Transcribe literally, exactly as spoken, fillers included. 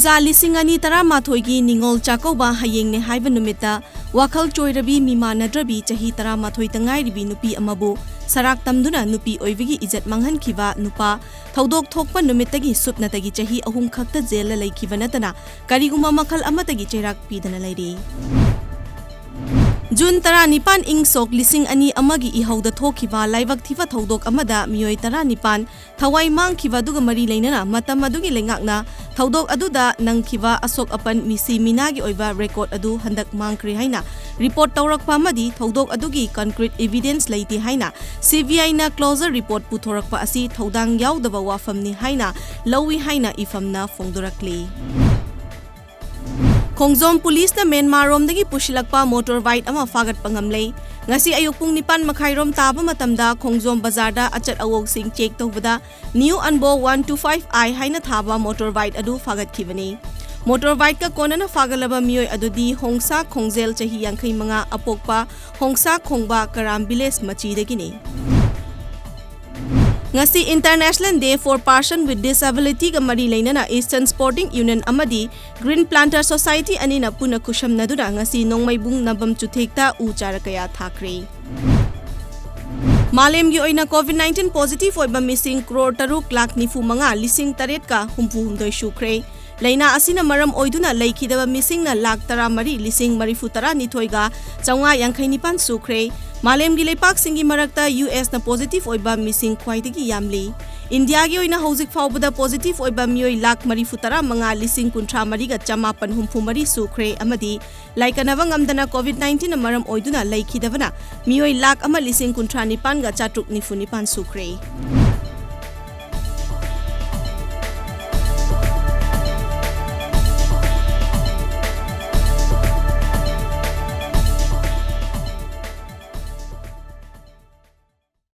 ꯆꯥ ꯂꯤꯁꯤꯡ ꯑꯅꯤ ꯇꯔꯥꯃꯥꯊꯣꯏꯒꯤ ꯅꯤꯉꯣꯜ ꯆꯥꯛꯀꯧꯕ ꯍꯌꯦꯡꯅꯦ ꯍꯥꯏꯕ ꯅꯨꯃꯤꯠꯇ ꯋꯥꯈꯜ ꯆꯣꯏꯔꯕꯤ, ꯃꯤꯃꯥꯟꯅꯗ꯭ꯔꯕꯤ, ꯆꯍꯤ ꯇꯔꯥꯃꯥꯊꯣꯏꯇ ꯉꯥꯏꯔꯤꯕꯤ ꯅꯨꯄꯤ ꯑꯃꯕꯨ ꯁꯔꯥꯛ ꯇꯝꯗꯨꯅ ꯅꯨꯄꯤ ꯑꯣꯏꯕꯒꯤ ꯏꯖꯠ ꯃꯥꯡꯍꯟꯈꯤꯕ ꯅꯨꯄꯥ, ꯊꯧꯗꯣꯛ ꯊꯣꯛꯄ ꯅꯨꯃꯤꯠꯇꯒꯤ ꯁꯨꯞꯅꯇꯒꯤ ꯆꯍꯤ ꯑꯍꯨꯝ ꯈꯛꯇ ꯖꯦꯜꯗ ꯂꯩꯈꯤꯕ ꯅꯠꯇꯅ ꯀꯔꯤꯒꯨꯝꯕ ꯃꯈꯜ ꯑꯃꯠꯇꯒꯤ ꯆꯩꯔꯥꯛ ꯄꯤꯗꯅ ꯂꯩꯔꯤ꯫ ꯖꯨꯟ ꯇꯔꯥꯅꯤꯄꯥꯟ, ꯏꯪ ꯁꯣꯛ ꯂꯤꯁꯤꯡ ꯑꯅꯤ ꯑꯃꯒꯤ ꯏꯍꯧꯗ ꯊꯣꯛꯈꯤꯕ ꯂꯥꯏꯕꯛ ꯊꯤꯕ ꯊꯧꯗꯣꯛ ꯑꯃꯗ ꯃꯤꯑꯣꯏ ꯇꯔꯥꯅꯤꯄꯥꯟ ꯊꯋꯥꯏ ꯃꯥꯡꯈꯤꯕ ꯑꯗꯨꯒ ꯃꯔꯤ ꯂꯩꯅꯅ ꯃꯇꯝ ꯑꯗꯨꯒꯤ ꯂꯩꯉꯥꯛꯅ ꯊꯧꯗꯣꯛ ꯑꯗꯨꯗ ꯅꯪꯈꯤꯕ ꯑꯁꯣꯛ ꯑꯄꯟ, ꯃꯤꯁꯤ ꯃꯤꯅꯥꯒꯤ ꯑꯣꯏꯕ ꯔꯦꯀꯣꯔꯗ ꯑꯗꯨ ꯍꯟꯗꯛ ꯃꯥꯡꯈ꯭ꯔꯦ ꯍꯥꯏꯅ ꯔꯤꯄꯣꯔꯠ ꯇꯧꯔꯛꯄ ꯑꯃꯗꯤ ꯊꯧꯗꯣꯛ ꯑꯗꯨꯒꯤ concrete evidence ꯂꯩꯇꯦ ꯍꯥꯏꯅ CBIꯅ closure report ꯄꯨꯊꯣꯔꯛꯄ ꯑꯁꯤ ꯊꯧꯗꯥꯡ ꯌꯥꯎꯗꯕ ꯋꯥꯐꯝꯅꯤ ꯍꯥꯏꯅ ꯂꯧꯏ ꯍꯥꯏꯅ ꯏꯐꯝꯅ ꯐꯣꯡꯗꯣꯔꯛꯂꯤ꯫ ꯈꯣꯡꯖꯣꯝ ꯄꯨꯂꯤꯁꯅ ꯃ꯭ꯌꯥꯟꯃꯥꯔꯔꯣꯝꯗꯒꯤ ꯄꯨꯁꯤꯜꯂꯛꯄ motor bike ꯑꯃ ꯐꯥꯒꯠꯄ ꯉꯝꯂꯦ꯫ ꯉꯁꯤ ꯑꯌꯨꯛ ꯄꯨꯡ ꯅꯤꯄꯥꯟ ꯃꯈꯥꯏꯔꯣꯝ ꯇꯥꯕ ꯃꯇꯝꯗ ꯈꯣꯡꯖꯣꯝ ꯕꯖꯥꯔꯗ ꯑꯆꯠ ꯑꯑꯣꯛꯁꯤꯡ check ꯇꯧꯕꯗ New Anbo one two five I ꯍꯥꯏꯅ ꯊꯥꯕ motor bike ꯑꯗꯨ ꯐꯥꯒꯠꯈꯤꯕꯅꯤ꯫ Motor bikeꯀ ꯀꯣꯟꯅꯅ ꯐꯥꯒꯠꯂꯕ ꯃꯤꯑꯣꯏ ꯑꯗꯨꯗꯤ ꯍꯣꯡꯁꯥ ꯈꯣꯡꯖꯦꯜ, ꯆꯍꯤ ꯌꯥꯡꯈꯩ ꯃꯉꯥ, ꯑꯄꯣꯛꯄ ꯍꯣꯡꯁꯥ ꯈꯣꯡꯕ ꯀꯔꯥꯝ village ꯃꯆꯤꯗꯒꯤꯅꯤ꯫ ꯉꯁꯤ International Day for Person with Disabilityꯒ ꯃꯔꯤ ꯂꯩꯅꯅ Eastern Sporting Union ꯑꯃꯗꯤ Green Planter Society ꯑꯅꯤꯅ ꯄꯨꯟꯅ ꯈꯨꯠꯁꯝꯅꯗꯨꯅ ꯉꯁꯤ ꯅꯣꯡꯃꯩꯕꯨꯡ ꯅꯝꯕꯝ ꯆꯨꯊꯦꯛꯇ ꯎ ꯆꯥꯔ ꯀꯌꯥ ꯊꯥꯈ꯭ꯔꯦ꯫ ꯃꯥꯂꯦꯝꯒꯤ ꯑꯣꯏꯅ COVID nineteen positive ꯑꯣꯏꯕ ꯃꯤꯁꯤꯡ ꯀ꯭ꯔꯣꯔ ꯇꯔꯨꯛ ꯂꯥꯈ ꯅꯤꯐꯨ ꯃꯉꯥ ꯂꯤꯁꯤꯡ ꯇꯔꯦꯠꯀ ꯍꯨꯝꯐꯨ ꯍꯨꯝꯗꯣꯏ ꯁꯨꯈ꯭ꯔꯦ꯫ ꯂꯥꯏꯅꯥ ꯑꯁꯤꯅ ꯃꯔꯝ ꯑꯣꯏꯗꯨꯅ ꯂꯩꯈꯤꯗꯕ ꯃꯤꯁꯤꯡꯅ ꯂꯥꯈ ꯇꯔꯥꯃꯔꯤ ꯂꯤꯁꯤꯡ ꯃꯔꯤꯐꯨ ꯇꯔꯥꯅꯤꯊꯣꯏꯒ ꯆꯥꯝꯃꯉꯥ ꯌꯥꯡꯈꯩ ꯅꯤꯄꯥꯟ ꯁꯨꯈ꯭ꯔꯦ꯫ ꯃꯥꯂꯦꯝꯒꯤ ꯂꯩꯄꯥꯛꯁꯤꯡꯒꯤ ꯃꯔꯛꯇ USꯅ positive ꯑꯣꯏꯕ ꯃꯤꯁꯤꯡ ꯈ꯭ꯋꯥꯏꯗꯒꯤ ꯌꯥꯝꯂꯤ꯫ ꯏꯟꯗꯤꯌꯥꯒꯤ ꯑꯣꯏꯅ ꯍꯧꯖꯤꯛ ꯐꯥꯎꯕꯗ positive ꯑꯣꯏꯕ ꯃꯤꯑꯣꯏ ꯂꯥꯈ ꯃꯔꯤꯐꯨ ꯇꯔꯥ ꯃꯉꯥ ꯂꯤꯁꯤꯡ ꯀꯨꯟꯊ꯭ꯔꯥ ꯃꯔꯤꯒ ꯆꯃꯥꯄꯟ ꯍꯨꯝꯐꯨ ꯃꯔꯤ ꯁꯨꯈ꯭ꯔꯦ ꯑꯃꯗꯤ ꯂꯥꯏꯀꯠꯅꯕ ꯉꯝꯗꯅ COVID nineteenꯅ ꯃꯔꯝ ꯑꯣꯏꯗꯨꯅ ꯂꯩꯈꯤꯗꯕꯅ ꯃꯤꯑꯣꯏ ꯂꯥꯈ ꯑꯃ ꯂꯤꯁꯤꯡ ꯀꯨꯟꯊ꯭ꯔꯥ ꯅꯤꯄꯥꯟꯒ ꯆꯥꯇ꯭ꯔꯨꯛ ꯅꯤꯐꯨ ꯅꯤꯄꯥꯟ ꯁꯨꯈ꯭ꯔꯦ꯫